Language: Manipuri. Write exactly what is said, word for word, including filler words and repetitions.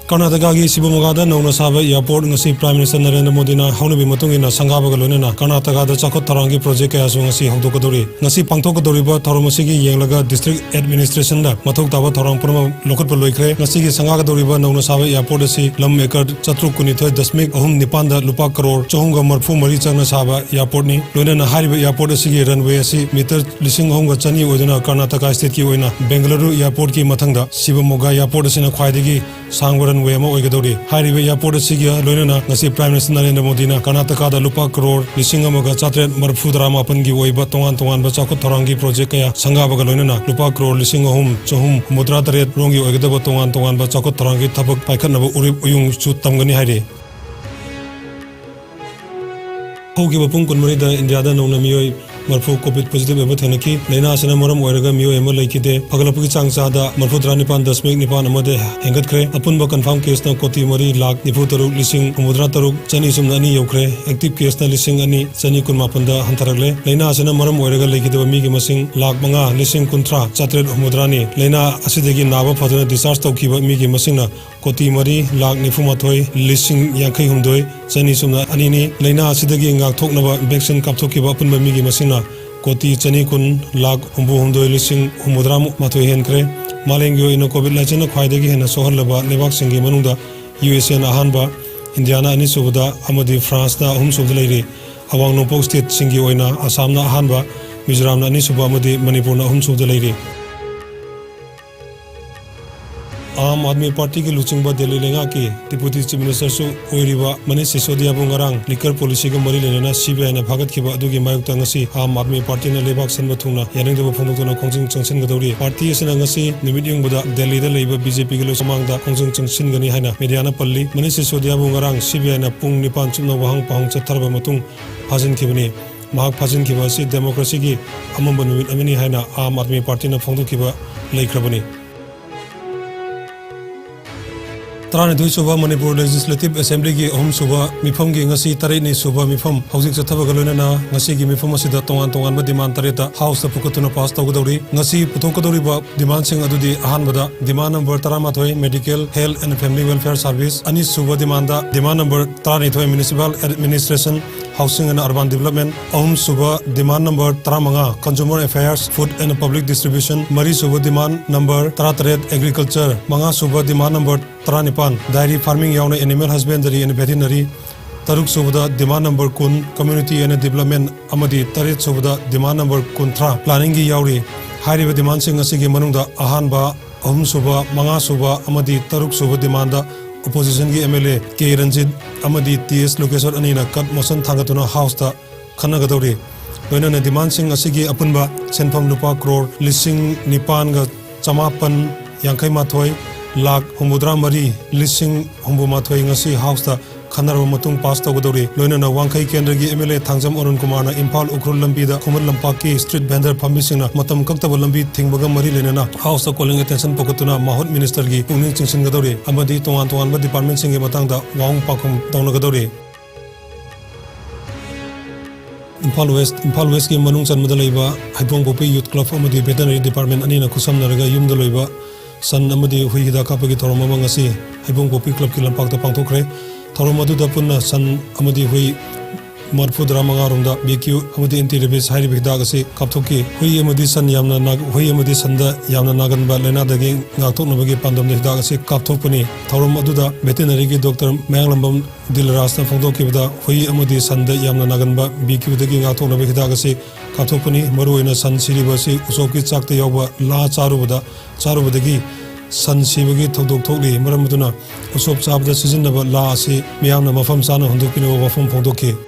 ꯀꯔꯅꯥꯇꯀꯥꯒꯤ ꯁꯤꯕꯃꯣꯒꯥꯗ ꯅꯧꯅ ꯁꯥꯕ airport ꯉꯁꯤ Prime Minister ꯅꯔꯦꯟꯗ꯭ꯔ ꯃꯣꯗꯤꯅ ꯍꯧꯅꯕꯤ ꯃꯇꯨꯡ ꯏꯟꯅ ꯁꯪꯒꯥꯕꯒ ꯂꯣꯏꯅꯅ ꯀꯔꯅꯥꯇꯀꯥꯗ ꯆꯥꯎꯈꯠ ꯊꯧꯔꯥꯡꯒꯤ project ꯀꯌꯥꯁꯨ ꯉꯁꯤ ꯍꯧꯗꯣꯛꯀꯗꯧꯔꯤ꯫ ꯉꯁꯤ ꯄꯥꯡꯊꯣꯛꯀꯗꯧꯔꯤꯕ ꯊꯧꯔꯝ ꯑꯁꯤꯒꯤ ꯌꯦꯡꯂꯒ district administration ꯗ ꯃꯊꯧ ꯇꯥꯕ ꯊꯧꯔꯥꯡ ꯄꯨꯝꯅꯃꯛ ꯂꯧꯈꯠꯄ ꯂꯣꯏꯈ꯭ꯔꯦ꯫ ꯉꯁꯤꯒꯤ ꯁꯪꯒꯥꯒꯗꯧꯔꯤꯕ ꯅꯧꯅ ꯁꯥꯕ airport ꯑꯁꯤ ꯂꯝ acre ꯆꯥꯇ꯭ꯔꯨꯛ ꯀꯨꯟꯅꯤꯊꯣꯏ ꯗꯁꯃꯤꯛ ꯑꯍꯨꯝ ꯅꯤꯄꯥꯟꯗ ꯂꯨꯄꯥ ꯀꯔꯣꯔ ꯆꯍꯨꯝꯒ ꯃꯔꯐꯨ ꯃꯔꯤ ꯆꯪꯅ ꯁꯥꯕ airport ꯅꯤ꯫ ꯂꯣꯏꯅꯅ ꯍꯥꯏꯔꯤꯕ airport ꯑꯁꯤꯒꯤ runway ꯑꯁꯤ meter ꯂꯤꯁꯤꯡ ꯑꯍꯨꯝꯒ ꯆꯅꯤ ꯑꯣꯏꯗꯨꯅ ꯀꯔꯅꯥꯇꯀꯥ state ꯀꯤ ꯑꯣꯏꯅ ꯕꯦꯡꯒꯂꯨꯔꯨ airport ꯀꯤ ꯃꯊꯪꯗ ꯁꯤꯕꯃꯣꯒꯥ airport ꯑꯁꯤꯅ ꯈ꯭ꯋꯥꯏꯗꯒꯤ ꯁꯥꯡꯕ runway ꯑꯃ ꯑꯣꯏꯒꯗꯧꯔꯤ꯫ ꯍꯥꯏꯔꯤꯕ airport ꯑꯁꯤꯒ ꯂꯣꯏꯅꯅ ꯉꯁꯤ Prime Minister ꯅꯔꯦꯟꯗ꯭ꯔ ꯃꯣꯗꯤꯅ ꯀꯔꯅꯥꯇꯀꯥꯗ ꯂꯨꯄꯥ ꯀꯔꯣꯔ ꯂꯤꯁꯤꯡ ꯑꯃꯒ ꯆꯥꯇ꯭ꯔꯦꯠ ꯃꯔꯐꯨ ꯇꯔꯥ ꯃꯥꯄꯟꯒꯤ ꯑꯣꯏꯕ ꯇꯣꯉꯥꯟ ꯇꯣꯉꯥꯟꯕ ꯆꯥꯎꯈꯠ ꯊꯧꯔꯥꯡꯒꯤ project ꯀꯌꯥ ꯁꯪꯒꯥꯕꯒ ꯂꯣꯏꯅꯅ ꯂꯨꯄꯥ ꯀꯔꯣꯔ ꯂꯤꯁꯤꯡ ꯑꯍꯨꯝ ꯆꯍꯨꯝ ꯍꯨꯝꯐꯨꯇꯔꯥ ꯇꯔꯦꯠ ꯔꯣꯝꯒꯤ ꯑꯣꯏꯒꯗꯕ ꯇꯣꯉꯥꯟ ꯇꯣꯉꯥꯟꯕ ꯆꯥꯎꯈꯠ ꯊꯧꯔꯥꯡꯒꯤ ꯊꯕꯛ ꯄꯥꯏꯈꯠꯅꯕ ꯎꯔꯤꯞ ꯎꯌꯨꯡꯁꯨ ꯇꯝꯒꯅꯤ ꯍꯥꯏꯔꯤ꯫ ꯍꯧꯈꯤꯕ ꯄꯨꯡ ꯀꯨꯟꯃꯔꯤꯗ ꯏꯟꯗꯤꯌꯥꯗ ꯅꯧꯅ ꯃꯤꯑꯣꯏ ꯃꯔꯐꯨ COVID positive ꯑꯣꯏꯕ ꯊꯦꯡꯅꯈꯤ꯫ ꯂꯥꯏꯅꯥ ꯑꯁꯤꯅ ꯃꯔꯝ ꯑꯣꯏꯔꯒ ꯃꯤꯑꯣꯏ ꯑꯃ ꯂꯩꯈꯤꯗꯦ꯫ ꯐꯒꯠꯂꯛꯄꯒꯤ ꯆꯥꯡ ꯆꯥꯗ ꯃꯔꯐꯨꯇꯔꯥ ꯅꯤꯄꯥꯟ ꯗꯁꯃꯤꯛ ꯅꯤꯄꯥꯟ ꯑꯃꯗ ꯍꯦꯟꯒꯠꯈ꯭ꯔꯦ꯫ ꯑꯄꯨꯟꯕ confirm case ꯅ ꯀꯣꯇꯤ ꯃꯔꯤ ꯂꯥꯈ ꯅꯤꯐꯨ ꯇꯔꯨꯛ ꯂꯤꯁꯤꯡ ꯍꯨꯝꯐꯨꯇꯔꯥ ꯇꯔꯨꯛ ꯆꯅꯤ ꯁꯨꯞꯅ ꯑꯅꯤ ꯌꯧꯈ꯭ꯔꯦ꯫ Active case ꯅ ꯂꯤꯁꯤꯡ ꯑꯅꯤ ꯆꯅꯤ ꯀꯨꯟꯃꯥꯄꯟꯗ ꯍꯟꯊꯔꯛꯂꯦ꯫ ꯂꯥꯏꯅꯥ ꯑꯁꯤꯅ ꯃꯔꯝ ꯑꯣꯏꯔꯒ ꯂꯩꯈꯤꯗꯕ ꯃꯤꯒꯤ ꯃꯁꯤꯡ ꯂꯥꯈ ꯃꯉꯥ ꯂꯤꯁꯤꯡ ꯀꯨꯟꯊ꯭ꯔꯥ ꯆꯥꯇ꯭ꯔꯦꯠ ꯍꯨꯝꯐꯨꯇꯔꯥꯅꯤ꯫ ꯂꯥꯏꯅꯥ ꯑꯁꯤꯗꯒꯤ ꯅꯥꯕ ꯐꯗꯨꯅ discharge ꯇꯧꯈꯤꯕ ꯃꯤꯒꯤ ꯃꯁꯤꯡꯅ ꯀꯣꯇꯤ ꯃꯔꯤ ꯂꯥꯈ ꯅꯤꯐꯨ ꯃꯥꯊꯣꯏ ꯂꯤꯁꯤꯡ ꯌꯥꯡꯈꯩ ꯍꯨꯝꯗꯣꯏ ꯆꯅꯤ ꯁꯨꯞꯅ ꯑꯅꯤꯅꯤ꯫ ꯂꯥꯏꯅꯥ ꯑꯁꯤꯗꯒꯤ ꯉꯥꯛꯊꯣꯛꯅꯕ vaccine ꯀꯥꯞꯊꯣꯛꯈꯤꯕ ꯑꯄꯨꯟꯕ ꯃꯤꯒꯤ ꯃꯁꯤꯡꯅ ꯀꯣꯇꯤ ꯆꯅꯤ ꯀꯨꯟ ꯂꯥꯈ ꯍꯨꯝꯐꯨ ꯍꯨꯝꯗꯣꯏ ꯂꯤꯁꯤꯡ ꯍꯨꯝꯐꯨꯇꯔꯥ ꯃꯥꯊꯣꯏ ꯍꯦꯟꯈ꯭ꯔꯦ꯫ ꯃꯥꯂꯦꯝꯒꯤ ꯑꯣꯏꯅ COVID nineteen ꯅ ꯈ꯭ꯋꯥꯏꯗꯒꯤ ꯍꯦꯟꯅ ꯁꯣꯛꯍꯜꯂꯕ ꯂꯩꯕꯥꯛꯁꯤꯡꯒꯤ ꯃꯅꯨꯡꯗ U S A ꯅ ꯑꯍꯥꯟꯕ, ꯏꯟꯗꯤꯌꯥꯅ ꯑꯅꯤꯁꯨꯕꯗ ꯑꯃꯗꯤ ꯐ꯭ꯔꯥꯟꯁꯅ ꯑꯍꯨꯝꯁꯨꯕꯗ ꯂꯩꯔꯤ꯫ ꯑꯋꯥꯡ ꯅꯣꯡꯄꯣꯛ state ꯁꯤꯡꯒꯤ ꯑꯣꯏꯅ ꯑꯁꯥꯝꯅ ꯑꯍꯥꯟꯕ, ꯃꯤꯖꯣꯔꯥꯝꯅ ꯑꯅꯤꯁꯨꯕ ꯑꯃꯗꯤ ꯃꯅꯤꯄꯨꯔꯅ ꯑꯍꯨꯝꯁꯨꯕꯗ ꯂꯩꯔꯤ꯫ ꯑꯥꯝ ꯑꯥꯗꯃꯤ ꯄꯥꯔꯇꯤꯒꯤ ꯂꯨꯆꯤꯡꯕ ꯗꯦꯜꯂꯤ ꯂꯩꯉꯥꯛꯀꯤ Deputy Chief Minister ꯁꯨ ꯑꯣꯏꯔꯤꯕ ꯃꯅꯤꯁ ꯁꯤꯁꯣꯗꯤꯌꯥꯕꯨ ꯉꯔꯥꯡ liquor policy ꯒ ꯃꯔꯤ ꯂꯩꯅꯅ C B I ꯅ ꯐꯥꯒꯠꯈꯤꯕ ꯑꯗꯨꯒꯤ ꯃꯥꯌꯣꯛꯇ ꯉꯁꯤ ꯑꯥꯝ ꯑꯥꯗꯃꯤ ꯄꯥꯔꯇꯤꯅ ꯂꯩꯕꯥꯛ ꯁꯤꯟꯕ ꯊꯨꯡꯅ ꯌꯥꯅꯤꯡꯗꯕ ꯐꯣꯡꯗꯣꯛꯇꯨꯅ ꯈꯣꯡꯖꯪ ꯆꯪꯁꯤꯟꯒꯗꯧꯔꯤ꯫ ꯄꯥꯔꯇꯤ ꯑꯁꯤꯅ ꯉꯁꯤ ꯅꯨꯃꯤꯠ ꯌꯨꯡꯕꯗ ꯗꯦꯜꯂꯤꯗ ꯂꯩꯕ B J P ꯒꯤ ꯂꯣꯏꯁꯪ ꯃꯃꯥꯡꯗ ꯈꯣꯡꯖꯪ ꯆꯪꯁꯤꯟꯒꯅꯤ ꯍꯥꯏꯅ media ꯅ ꯄꯜꯂꯤ꯫ ꯃꯅꯤꯁ ꯁꯤꯁꯣꯗꯤꯌꯥꯕꯨ ꯉꯔꯥꯡ C B I ꯅ ꯄꯨꯡ ꯅꯤꯄꯥꯟ ꯆꯨꯞꯅ ꯋꯥꯍꯪ ꯄꯥꯎꯍꯪ ꯆꯠꯊꯔꯕ ꯃꯇꯨꯡ ꯐꯥꯖꯤꯟꯈꯤꯕꯅꯤ꯫ ꯃꯍꯥꯛ ꯐꯥꯖꯤꯟꯈꯤꯕ ꯑꯁꯤ democracy ꯒꯤ ꯑꯃꯝꯕ ꯅꯨꯃꯤꯠ ꯑꯃꯅꯤ ꯍꯥꯏꯅ ꯑꯥꯝ ꯑꯥꯗꯃꯤ ꯄꯥꯔꯇꯤꯅ ꯐꯣꯡꯗꯣꯛꯈꯤꯕ ꯂꯩꯈ꯭ꯔꯕꯅꯤ꯫ ꯇꯔꯥꯅꯤꯊꯣꯏ ꯁꯨꯕ ꯃꯅꯤꯄꯨꯔ ꯂꯦꯖꯤꯁꯂꯦꯇꯤꯚ ꯑꯦꯁꯦꯝꯕ꯭ꯂꯤꯒꯤ ꯑꯍꯨꯝ ꯁꯨꯕ ꯃꯤꯐꯝꯒꯤ ꯉꯁꯤ ꯇꯔꯦꯠꯅꯤ ꯁꯨꯕ ꯃꯤꯐꯝ ꯍꯧꯖꯤꯛ ꯆꯠꯊꯕꯒ ꯂꯣꯏꯅꯅ ꯉꯁꯤꯒꯤ ꯃꯤꯐꯝ ꯑꯁꯤꯗ ꯇꯣꯉꯥꯟ ꯇꯣꯉꯥꯟꯕ ꯗꯤꯃꯥꯟ ꯇꯔꯦꯠꯇ ꯍꯥꯎꯁꯇ ꯄꯨꯈꯠꯇꯨꯅ ꯄꯥꯁ ꯇꯧꯒꯗꯧꯔꯤ꯫ ꯉꯁꯤ ꯄꯨꯊꯣꯛꯀꯗꯧꯔꯤꯕ ꯗꯤꯃꯥꯟꯁꯤꯡ ꯑꯗꯨꯗꯤ ꯑꯍꯥꯟꯕꯗ ꯗꯤꯃꯥꯟ ꯅꯝꯕꯔ ꯇꯔꯥꯃꯥꯊꯣꯏ medical health and family welfare service, ꯑꯅꯤꯁꯨꯕ ꯗꯤꯃꯥꯟꯗ ꯗꯤꯃꯥꯟ ꯅꯝꯕꯔ ꯇꯔꯥꯅꯤꯊꯣꯏ municipal administration, housing and urban development, ꯑꯍꯨꯝꯁꯨꯕ ꯗꯤꯃꯥꯟ ꯅꯝꯕꯔ ꯇꯔꯥꯃꯉꯥ consumer affairs, food and public distribution, ꯃꯔꯤꯁꯨꯕ ꯗꯤꯃꯥꯟ ꯅꯝꯕꯔ ꯇꯔꯥꯇꯔꯦꯠ agriculture, ꯃꯉꯥꯁꯨꯕ ꯗꯤꯃꯥꯟ ꯅꯝꯕꯔ ꯇꯔꯥꯅꯤꯄꯥꯟ dairy farming ꯌꯥꯎꯅ animal husbandry and veterinary, ꯇꯔꯨꯛ ꯁꯨꯕꯗ ꯗꯤꯃꯥꯟ ꯅꯝꯕꯔ ꯀꯨꯟ community and development ꯑꯃꯗꯤ ꯇꯔꯦꯠ ꯁꯨꯕꯗ ꯗꯤꯃꯥꯟ ꯅꯝꯕꯔ ꯀꯨꯟꯊ꯭ꯔꯥ planningꯒꯤ ꯌꯥꯎꯔꯤ꯫ ꯍꯥꯏꯔꯤꯕ ꯗꯤꯃꯥꯟꯁꯤꯡ ꯑꯁꯤꯒꯤ ꯃꯅꯨꯡꯗ ꯑꯍꯥꯟꯕ, ꯑꯍꯨꯝ ꯁꯨꯕ, ꯃꯉꯥ ꯁꯨꯕ ꯑꯃꯗꯤ ꯇꯔꯨꯛ ꯁꯨꯕ ꯗꯤꯃꯥꯟꯗ oppositionꯒꯤ MLA ꯀꯦ ꯔꯟꯖꯤꯠ ꯑꯃꯗꯤ ꯇꯤ ꯑꯦꯁ ꯂꯣꯀꯦꯁꯣꯔ ꯑꯅꯤꯅ cut motion ꯊꯥꯡꯒꯠꯇꯨꯅ ꯍꯥꯎꯁꯇ ꯈꯟꯅꯒꯗꯧꯔꯤ꯫ ꯂꯣꯏꯅꯅ ꯗꯤꯃꯥꯟꯁꯤꯡ ꯑꯁꯤꯒꯤ ꯑꯄꯨꯟꯕ ꯁꯦꯟꯐꯝ ꯂꯨꯄꯥ ꯀ꯭ꯔꯣꯔ ꯂꯤꯁꯤꯡ ꯅꯤꯄꯥꯟꯒ ꯆꯃꯥꯄꯟ ꯌꯥꯡꯈꯩ ꯃꯥꯊꯣꯏ ꯂꯥꯈ ꯍꯨꯝꯐꯨꯇꯔꯥ ꯃꯔꯤ ꯂꯤꯁꯤꯡ ꯍꯨꯝꯐꯨ ꯃꯥꯊꯣꯏ ꯉꯁꯤ ꯍꯥꯎꯁꯇ ꯈꯟꯅꯔꯕ ꯃꯇꯨꯡ ꯄꯥꯁ ꯇꯧꯒꯗꯧꯔꯤ꯫ ꯂꯣꯏꯅꯅ ꯋꯥꯡꯈꯩ ꯀꯦꯟꯗ꯭ꯔꯒꯤ MLA ꯊꯥꯡꯖꯝ ꯑꯔꯨꯟ ꯀꯨꯃꯥꯔꯅ ꯏꯝꯐꯥꯜ ꯎꯈ꯭ꯔꯨꯜ ꯂꯝꯕꯤꯗ ꯈꯨꯃꯟ ꯂꯝꯄꯥꯛꯀꯤ street vendor ꯐꯝꯕꯤꯁꯤꯡꯅ ꯃꯇꯝ ꯀꯛꯇꯕ ꯂꯝꯕꯤ ꯊꯤꯡꯕꯒ ꯃꯔꯤ ꯂꯩꯅꯅ ꯍꯥꯎꯁꯇ calling attention ꯄꯨꯈꯠꯇꯨꯅ ꯃꯍꯨꯠ ꯃꯤꯅꯤꯁꯇꯔꯒꯤ ꯄꯨꯛꯅꯤꯡ ꯆꯤꯡꯁꯤꯟꯒꯗꯧꯔꯤ ꯑꯃꯗꯤ ꯇꯣꯉꯥꯟ ꯇꯣꯉꯥꯟꯕ ꯗꯤꯄꯥꯔꯠꯃꯦꯟꯁꯤꯡꯒꯤ ꯃꯇꯥꯡꯗ ꯋꯥꯍꯪ ꯄꯥꯎꯈꯨꯝ ꯇꯧꯅꯒꯗꯧꯔꯤ꯫ ꯏꯝꯐꯥꯜ ꯋꯦꯁ, ꯏꯝꯐꯥꯜ ꯋꯦꯁꯀꯤ ꯃꯅꯨꯡ ꯆꯟꯕꯗ ꯂꯩꯕ ꯍꯩꯕꯣꯡꯄꯣꯛꯄꯤ ꯌꯨꯠ ꯀ꯭ꯂꯕ ꯑꯃꯗꯤ ꯚꯦꯇꯅꯔꯤ ꯗꯤꯄꯥꯔꯠꯃꯦꯟ ꯑꯅꯤꯅ ꯈꯨꯠꯁꯝꯅꯔꯒ ꯌꯨꯝꯗ ꯂꯣꯏꯕ ꯁꯟ ꯑꯃꯗꯤ ꯍꯨꯏ ꯍꯤꯗꯥꯛ ꯀꯥꯞꯄꯒꯤ ꯊꯧꯔꯝ ꯑꯃ ꯉꯁꯤ ꯍꯩꯕꯣꯡꯄꯣꯛꯄꯤ ꯀ꯭ꯂꯕꯀꯤ ꯂꯝꯄꯥꯛꯇ ꯄꯥꯡꯊꯣꯛꯈ꯭ꯔꯦ꯫ ꯊꯧꯔꯝ ꯑꯗꯨꯗ ꯄꯨꯟꯅ ꯁꯟ ꯑꯃꯗꯤ ꯍꯨꯏ ꯃꯔꯤꯐꯨꯇꯔꯥ ꯃꯉꯥ ꯔꯣꯝꯗ ꯕꯤ ꯀ꯭ꯌꯨ ꯑꯃꯗꯤ ꯑꯦꯟꯇꯤ ꯔꯦꯕꯤꯁ ꯍꯥꯏꯔꯤꯕ ꯍꯤꯗꯥꯛ ꯑꯁꯤ ꯀꯥꯞꯊꯣꯛꯈꯤ꯫ ꯍꯨꯏ ꯑꯃꯗꯤ ꯁꯟ ꯌꯥꯝꯅ ꯅꯥ-, ꯍꯨꯏ ꯑꯃꯗꯤ ꯁꯟꯗ ꯌꯥꯝꯅ ꯅꯥꯒꯟꯕ ꯂꯥꯏꯅꯥꯗꯒꯤ ꯉꯥꯛꯊꯣꯛꯅꯕꯒꯤ ꯄꯥꯟꯗꯝꯗ ꯍꯤꯗꯥꯛ ꯑꯁꯤ ꯀꯥꯞꯊꯣꯛꯄꯅꯤ꯫ ꯊꯧꯔꯝ ꯑꯗꯨꯗ ꯚꯦꯇꯦꯅꯔꯤꯒꯤ ꯗꯣꯛꯇꯔ ꯃꯌꯥꯡꯂꯝꯕꯝ ꯗꯤꯜꯔꯥꯖꯅ ꯐꯣꯡꯗꯣꯛꯈꯤꯕꯗ, ꯍꯨꯏ ꯑꯃꯗꯤ ꯁꯟꯗ ꯌꯥꯝꯅ ꯅꯥꯒꯟꯕ ꯕꯤ ꯀ꯭ꯌꯨꯗꯒꯤ ꯉꯥꯛꯊꯣꯛꯅꯕ ꯍꯤꯗꯥꯛ ꯑꯁꯤ ꯀꯥꯞꯊꯣꯛꯄꯅꯤ꯫ ꯃꯔꯨꯑꯣꯏꯅ ꯁꯟ ꯁꯤꯔꯤꯕ ꯑꯁꯤ ꯎꯁꯣꯞꯀꯤ ꯆꯥꯛꯇ ꯌꯥꯎꯕ ꯂꯥ ꯆꯥꯔꯨꯕꯗ, ꯆꯥꯔꯨꯕꯗꯒꯤ ꯁꯟ ꯁꯤꯕꯒꯤ ꯊꯧꯗꯣꯛ ꯊꯣꯛꯂꯤ꯫ ꯃꯔꯝ ꯑꯗꯨꯅ ꯎꯁꯣꯞ ꯆꯥꯕꯗ ꯁꯤꯖꯤꯟꯅꯕ ꯂꯥ ꯑꯁꯤ ꯃꯤꯌꯥꯝꯅ ꯃꯐꯝ ꯆꯥꯅ ꯍꯨꯟꯗꯣꯛꯄꯤꯅꯕ ꯋꯥꯐꯝ ꯐꯣꯡꯗꯣꯛꯈꯤ꯫